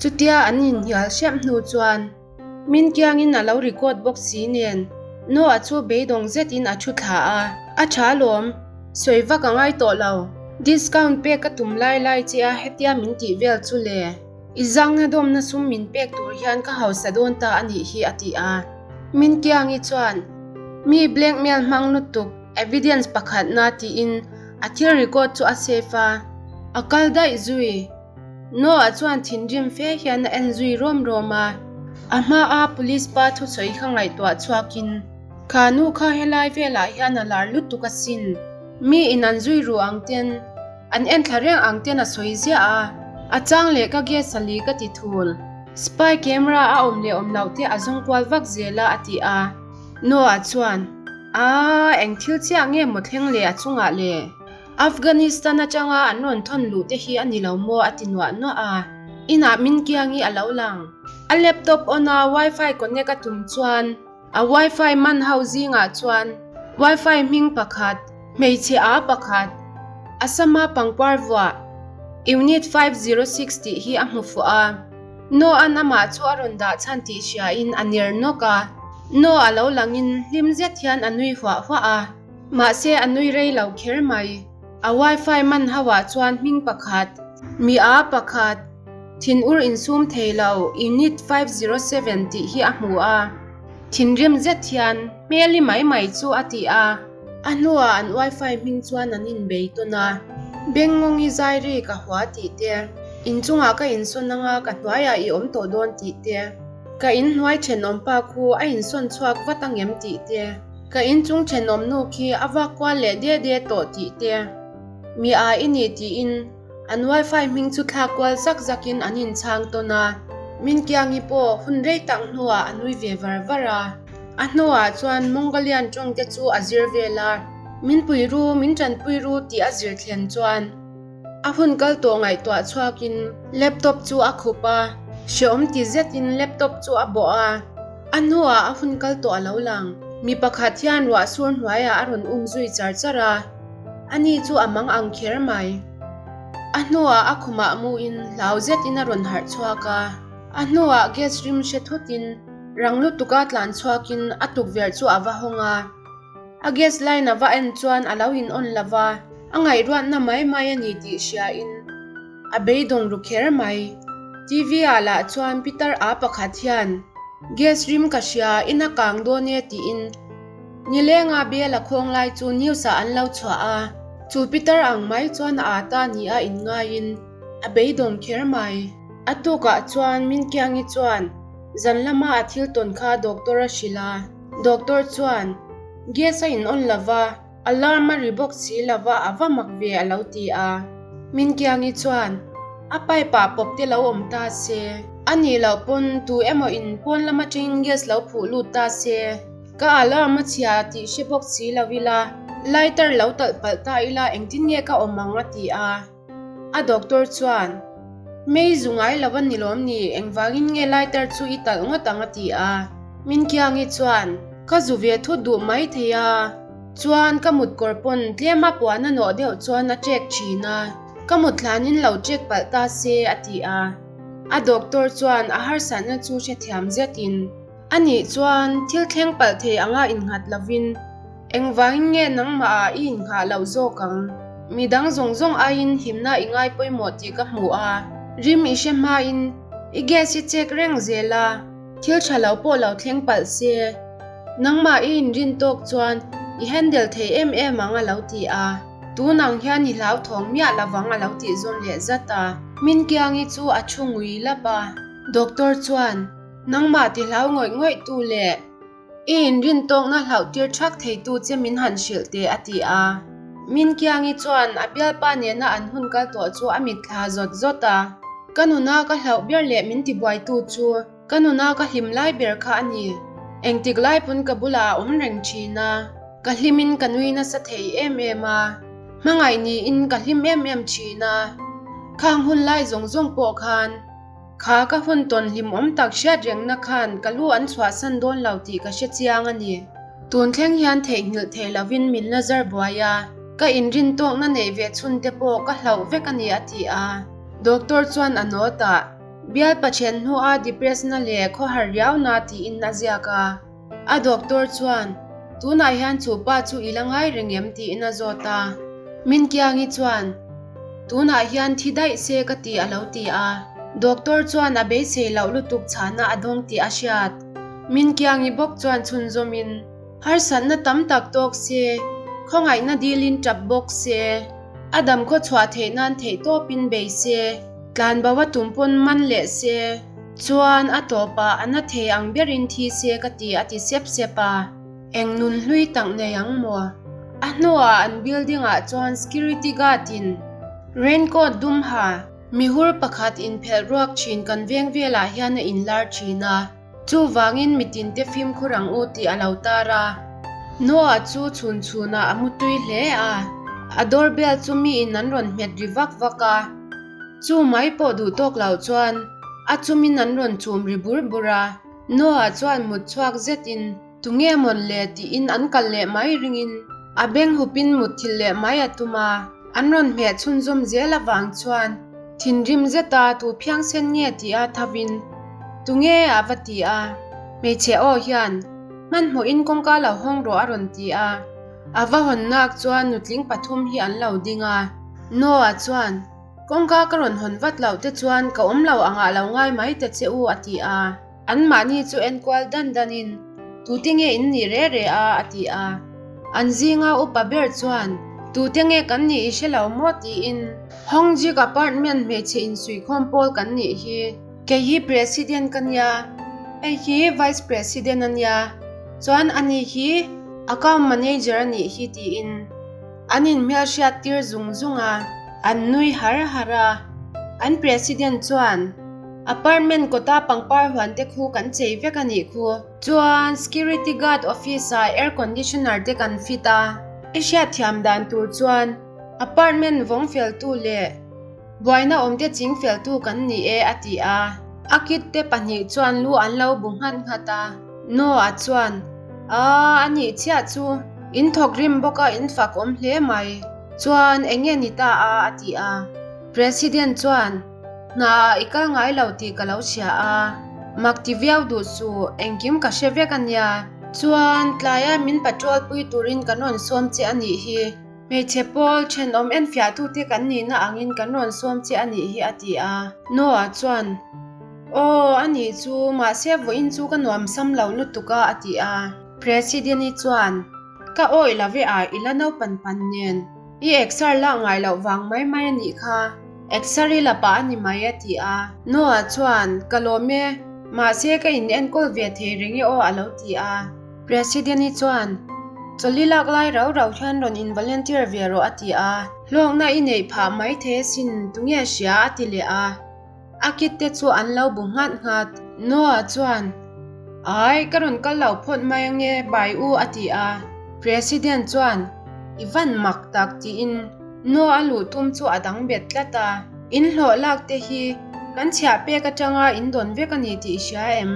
Chutia an inhnial hrep hnu chuan min kiangin a lo record bawk si nen Noah chu beidawng zetin a thu thla a. A tha alawm, sawi vak a ngai tawh lo. Discount pek ka tum lai lai che a hetia min tih vel chu le. I zangna dawmna sum min pek tur hian ka hausa dawn ta a nih hi a ti a. Min Kiangi chuan, Mi blackmail hmang lutuk, evidence pakhatna tiin a thil record chu a save a. A kal daih zui. Noah chuan thinrim fe hian a en zui rawm rawm a. A hmaa police pa thusawi kha ngaihtuah chhuakin, Kha nu kha helai velah hian a lar lutuk asin. Mi in an zui ru ang ten. An en thla reng ang ten a sawi ziah a, a chang leh ka gas a li ka ti thul. Spy camera a awm leh awm loh te a zawng kual vak zel a a ti a. Noah chuan, Aaa, eng thil chiah nge maw thleng leh a chungah le? Afghanistan atanga an rawn thawn luh te hi a ni lo maw a ti nuah nuah a. Inah min kiangi a lo lang. A laptop on a wifi connect a tum chuan, A wifi man ho zingah chuan wifi hming pakhat, hmeichhe a pakhat, Assama pangpar vuah, Unit 506 tih hi a hmu fuh a. Noah-a'n amah chu a rawn dah chhan tih hriain a ner nawk a. Noah lo langin hlim zet hian a nui huah huah a, mahse a nui rei lo kher mai. A wifi man hoah chuan hming pakhat, mi a pakhat, Thinur insum thei lo Unit 507 tih hi a hmu a, thinrim zet hian hmeli mai mai chu a ti a. A hnuah an wifi hming chuan an inbei tawn a, Bengngawngi zai ri ka hua tih te, inchungah ka insawn anga ka hnuaiah i awm tawh dawn tih te, ka inhnuai thenawmpa khu a insawn chhuak vat angem tih te, ka inchung thenawmnu khi a vak kual leh de de tawh tih te, mi a i ni tiin, An wifi hming chu thlak kual zak zakin an inchhang tawn a, Minkiangi pawh hun rei tak hnuah a nui ve var var a. A hnuah chuan Mongolian tawng te chu a zir vel a, min pui ru, min tanpui ru tih a zir thlen chuan a hun kal tawh ngaihtuah chhuakin laptop chu a khup a, hreawm ti zetin laptop chu a bawh a, a hnuah a hun kal tawh a lo lang. Mi pakhat hian ruah sur hnuaiah a rawn um zui char char a. Ani chu a mang ang kher mai. A hnuah a khumah muin hlau zetin a rawn harh chhuak a. A hnuah gas rim hre thutin rang lutuka tlan chhuakin a tukverh chu a va hawng a. A gas line a va en chuan a lo in on lo va, a ngaihruatna mai mai a ni tih hriain a beidawng ru kher mai. TV ah lah chuan Peter a pakhat hian gas rim ka hria, in a kang dawn e tiin Nilenga bial a khawng lai chu news ah an lo chhuah a, chu pitar ang mai chuan a ata ni a inngaiin a beidawng kher mai. A tukah chuan Minkiangi chuan zan lama a thil tawn kha doctor a hrilh a, doctor chuan gas a in on lova, alarm a ri bawk si lova a va mak ve a lo ti a. Minkiangi chuan a pipe ah pawp te lo awm ta se, a nih loh pawn tu emaw in pawn lam atangin gas lo phuh lut ta se, Ka alarm a chhia tih hre bawk si lo ila, lighter lo talh palh ta ila engtin nge ka awm ang a ti a. A doctor chuan, Mei zu ngai lo a ni lawm ni, engvangin nge lighter chu i talh ngawt ang a ti a. Minkiangi chuan, Ka zu ve thut duh mai thei a, chuan ka mut kawr pawn tlema puan a nawh deuh chuan a ṭek ṭhin a, ka mut hlanin lo ṭek palh ta se a ti a. A doctor chuan a harsatna chu hrethiam zetin, A nih chuan thil thleng palh thei anga innghat lovin engvangin nge nangmah ah i innghah loh zawk ang? Midang zawng zawng aiin himna i ngai pawimawh tih ka hmu a, rim i hre hmain i gas i check reng zel a, thil tha lo pawh lo thleng palh se. Nangmah i inrin tawk chuan i handle thei em em ang a lo ti a, tun ang hian i hlauthawng miah lovang a lo tih zawm leh zat a. Minkiangi chu a thu ngui lap a, doctor chuan Nangmah ti hlau ngawih ngawih tu leh i inrin tawkna hlauh tir thak thei tu che min han hrilh teh a ti a. Minkiangi chuan a bialpa nena an hun kal tawh chu a mitthla zawt zawt a. Ka nuna ka hlauh ber leh min tibuai tu chu ka nuna ka hlim lai ber kha a ni. Engtik lai pawn ka bulah a awm reng thin a, ka hlimin ka nui nasa thei em em a, hmangaih niin ka hlim em em thin a. Khang hun lai zawng zawng pawh khan Kha ka hun tawn hlimawm tak hriat rengna khan ka lu an chhuahsan dawn lo tih ka hre chiang a ni. Tun thleng hian theihnghilh thei lovin min la zar buai a, ka inrin tawkna neih ve chhun te pawh ka hlauh vek a ni a ti a. Doctor chuan a note ah. Bialpa then hnua depress-na leh khawhar riauna tiin a ziak a. A doctor chuan, Tunah hian chu pa chu i la ngai reng em? tiin a zawt a. Minkiangi chuan, Tunah hian thi daih se ka ti a lo ti a. Doctor chuan a beisei loh lutuk chhahna a dawng tih a hriat. Minkiangi bawk chuan chhunzawmin, Harsatna tam tak tawk se, khawngaihna dilin tap bawk se, a dam khaw chhuah theih nan theih tawpin bei se, tlanbo a tum pawn man leh se, chuan a tawpah a na thei ang berin thi se ka ti a ti sep sep a. Eng nun hlui tak nei ang maw? A hnuah an building ah chuan security guard in raincoat dum ha mihur pakhat inphelh ruak thin kan veng velah hian a inlar thin a. Chuvangin mitinte fimkhur ang u tih a lo tar a. Noah chu chhun chhunah a mu tui hle a, a doorbell chu miin an rawn hmet ri vak vak a. Chu mai pawh duh tawk loh chuan a chumin an rawn chum ri bur bur a. Noah chuan mut chhuak zetin Tunge mawn le tiin an kal leh mai ringin a beng hupin mutthilh leh mai a tum a. An rawn hmeh chhunzawm zel avang chuan thinrim zeta tu phiangsen nge tih a thavin Tunge a va ti a, hmeichhe aw hian hmanhmawhin kawngka lo hawng rawh a rawn ti a. A va hawn nak chuan nutling pathum hi an lo ding a. Noah chuan Kawngka ka rawn hawn vat loh te chuan ka awm lo angah lo ngai mai ta che u a ti a. Anmahni chu enkual dan danin, Tute nge in nih re re a? a ti a. An zinga upa ber chuan, Tute nge kan nih i hre lo maw? tiin, Hongjik apartment hmeichhe insuihkhawm pawl kan nih hi. Kei hi President ka nia, hei hi Vice President a nia, chuan ani hi Account Manager a nih hi tiin an inhmelhriat tir zung zung a, an nui har har a. An President chuan, Apartment kawta pangpar huan te khu kan chei vek a nih khu. Chuan security guard office ah air conditioner te kan fit a, i hriatthiam dan tur chuan apartment vawng fel tu leh buaina awm te ching fel tu kan ni e a ti a. A kid te pahnih chuan lu an lo bu nghat nghat a, Noah chuan, Aaa a nih chiah chu, in thawk rim bawk a in fak awm hle mai, chuan eng nge ni ta a a ti a. President chuan, Hna ah i kal ngai lo tih ka lo hria a, mak ti viau duh suh, engkim ka hre vek a nia. Chuan, tlaia min patrol pui turin kan rawn sawm che a nih hi. Hmeichhe pawl, thenawm enfiahtute kan nihna angin kan rawn sawm che a nih hi a ti a. Noah chuan, Aw, a nih chu, mahse vawiin chu ka nuam sam lo lutuk a a ti a. President-i chuan, Ka awih lo ve a, i la naupan pan nen. I exer lak ngai loh vang mai mai a nih kha. Exer i la pah a ni mai a ti a. Noah chuan, Ka lawm e, mahse ka in enkawl ve thei reng e aw a lo ti a. President-i chuan, Chawlhi lak lai rau rau hian rawn in volunteer ve rawh a ti a. Hlawkna i neih phah mai thei asin, tunge hria a ti leh a. A kit te chu an lo bu nghat nghat. Noah chuan, Ai, ka rawn kal lo phawt mai ange, bai u a ti a. President chuan, I van mak tak tiin Noah a luh tum chu a dang bet tlat a. In hlawh lak te hi kan chhiah pek atanga in dawn vek a ni tih i hria em?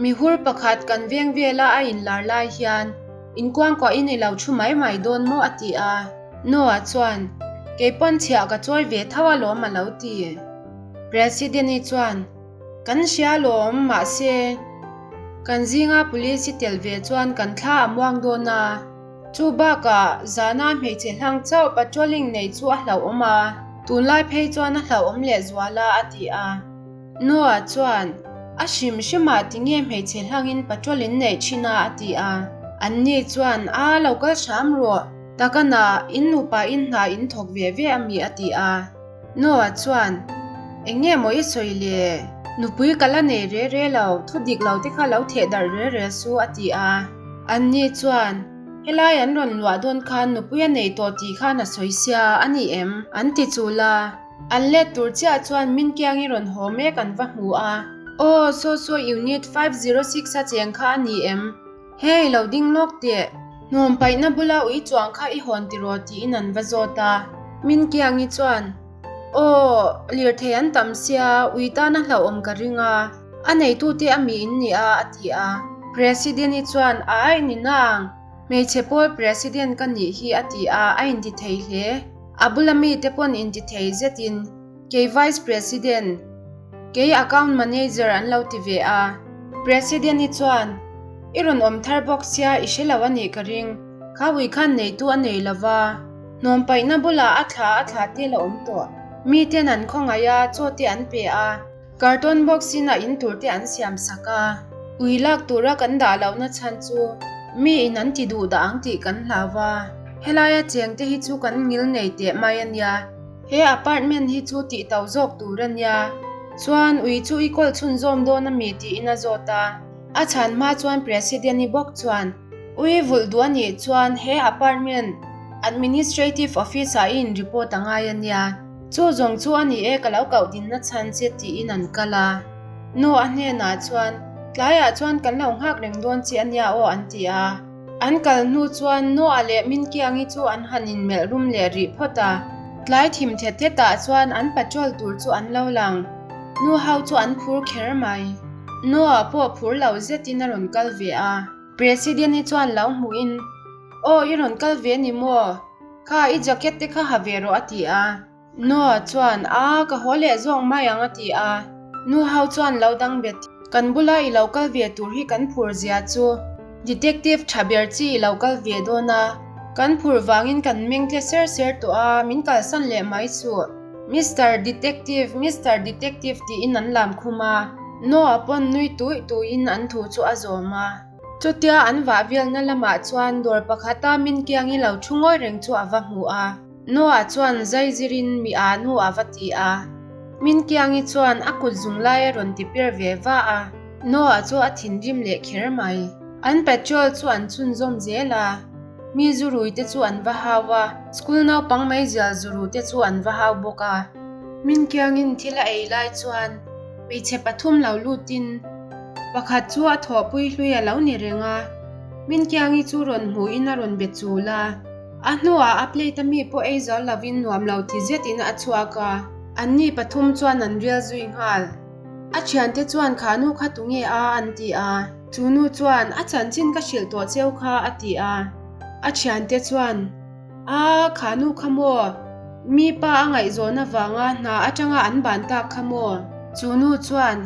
Mihur pakhat kan veng vela a inlar lai hian inkuangkuahin i lo thu mai mai dawn maw a ti a. Noah chuan, Kei pawn chhiah ka chawi ve tho alawm a lo ti. President-i chuan, Kan hria alawm, mahse, kan zinga police i tel ve chuan kan thla a muang dawn a. Chu bakah zana hmeichhe hlang chauh patrolling nei chu a hlauhawm a, tunlai phei chuan a hlauhawm lehzual a a ti a. Noah chuan, A hrim hrimah tinge hmeichhe hlangin patrol in neih thin a? a ti a. Anni chuan, A, lo kal hram rawh. Takana, in nupa in hna in thawk ve ve a mi? a ti a. Noah chuan, Eng nge maw i sawi le? Nupui ka la nei re re lo, thu dik lo te kha lo theh darh re re su, a ti a. Anni chuan, Helai an rawn luah dawn khan nupui a nei tawh tih khan a sawi sia, a ni em? an ti chul a. An let tur chiah chuan min kiang i rawn haw mek an va hmu a. Aw, saw saw unit 506 a cheng kha a ni em? Hei, lo ding lawk teh. Hnawm paihna bula ui chuang kha i hawn tiraw tiin an va zawt a. Min kiang i chuan, Aw, lirthei an tam sia, ui tan a hlauhawm ka ring a. A neitute a mi in ni a, a ti a. President i chuan, Ai, ni nang. Hmeichhe pawl President ka nih hi a ti a, a intithei hle. A bula mite pawn intithei zetin, Kei Vice President? Kei account manager an lo ti ve a. President-i chuan, I rawn awm thar bawk sia i hre lo a nih ka ring. Kha ui khan neitu a nei lo va. Hnawm paihna bulah a thla a thla te la awm tawh. Miten an khawngaih a, chaw te an pe a. Carton box in a in tur te an siam sak a. Ui lak tura kan dah lohna chhan chu mi in an ti duh dah ang tih kan hlau va. Helaia cheng te hi chu kan ngil nei teh mai a nia. He apartment hi chu tih to zawk tur a nia. Chuan ui chu i kawl chhunzawm dawn a mi tiin a zawt a. A chhan hma chuan President-i bawk chuan ui vulh duh a nih chuan he apartment administrative office-ah i in report a ngai a nia. Chu zawng chu a ni e ka lo koh dinna chhan che tiin an kal a. Nu a hnenah chuan tlaiah chuan kan lo nghak reng dawn che a nia aw an ti a. An kal hnu chuan Noah leh Minkiangi chu an han inmelh rum leh rih phawt a. Tlai thim thet thetah chuan an patrol tur chu an lo lang. Nu ho chu an phur kher mai. Noah pawh phur lo zetin a rawn kal ve a. President-i chuan lo hmuhin, Aw i rawn kal ve ni maw? Kha i jacket te kha ha ve rawh a ti a. Noah chuan, Aa, ka haw leh zawk mai ang a ti a. Nu ho chuan lo dang bet, Kan bula i lo kal ve tur hi kan phur zia chu. Detective tha ber chi i lo kal ve dawn a. Kan phur vangin kan meng tle ser ser tawh a, min kalsan leh mai suh. Mister Detective, Mister Detective tiin an lam khum a. Noah pawn nui tuih tuihin an thu chu a zawm a. Chutia an vah velna lamah chuan dawr pakhata min kiangi lo thu ngawi reng chu a va hmu a. Noah chuan zai zirin mi a nu a va ti a. Min kiangi chuan a kut zung lai a rawn ti pir ve va a. Noah chu a thinrim leh kher mai. An patrol chu an chhunzawm zel a. Mi zurui te chu an va hau a, school naupang meizial zuru te chu an va hau bawk a. Min kiangin thil a ei lai chuan hmeichhe pathum lo lutin pakhat chu a thawhpui hlui a lo ni reng a. Min kiangi chu rawn hmuhin a rawn be chul a. A hnuah a plate a mi pawh ei zo lovin nuam lo ti zetin a chhuak a, anni pathum chuan an rial zui nghal. A thiante chuan kha nu kha tunge a an ti a. Chu nu chuan a chanchin ka hrilh tawh cheu kha a ti a. A thiante chuan, A, kha nu kha maw? Mi pa a ngaihzawn avanga hna atanga an ban tak kha maw? Chu nu chuan,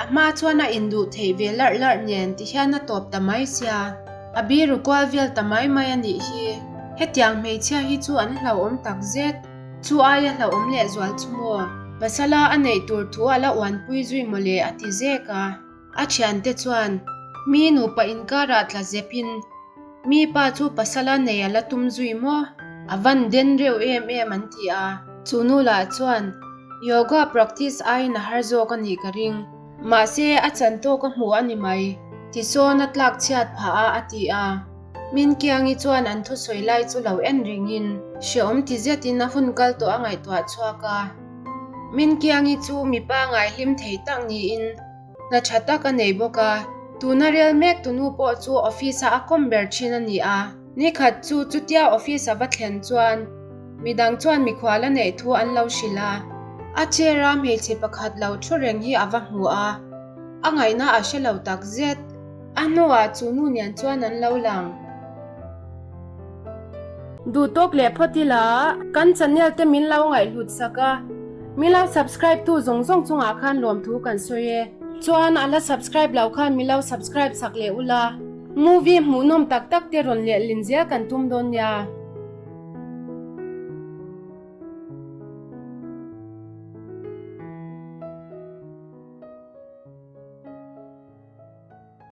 A hma chuan a induh theih ve larh larh nen tihian a tawp ta mai sia. A biru kual vel ta mai mai a nih hi. Hetiang hmeichhia hi chu an hlauhawm tak zet. Chu aia hlauhawm leh zual chu maw? Pasala a neih tur thu a la uanpui zui mawle a ti zek a. A thiante chuan mi nupa inkarah tla zepin mi pa chu pasala nei a la tum zui maw? A van den reuh em em an ti a. Chu nu lah chuan yoga practice aiin a har zawk a nih ka ring. Mahse a chan tawk a hmu a ni mai. Tisawn a tlak chhiat phah a a ti a. Minkiangi chuan an thusawi lai chu lo en rengin hreawm ti zetin a hun kal tawh a ngaihtuah chhuak a. Minkiangi chu mipa ngaihlim thei tak niin hna tha tak a nei bawk a, tuna rel mek tunu pawh chu office-a a kawm ber thin a ni a. Nikhat chu chutia office a va thlen chuan midang chuan mikhual a neih thu an lo hrilh a. A chair-a hmeichhe pakhat lo thu reng hi a va hmu a, a ngaihna a hre lo tak zet. A hnuah chu nu nen chuan an lo lang. Duh tawk leh phawt ila, kan channel te min lo ngaihhlut sak a, min lo subscribe tu zawng zawng chungah khan lawmthu kan sawi e. Chuan a la subscribe loh khan min lo subscribe sak leh ula, movie hmuhnawm tak tak te rawn lehlin zel kan tum dawn nia.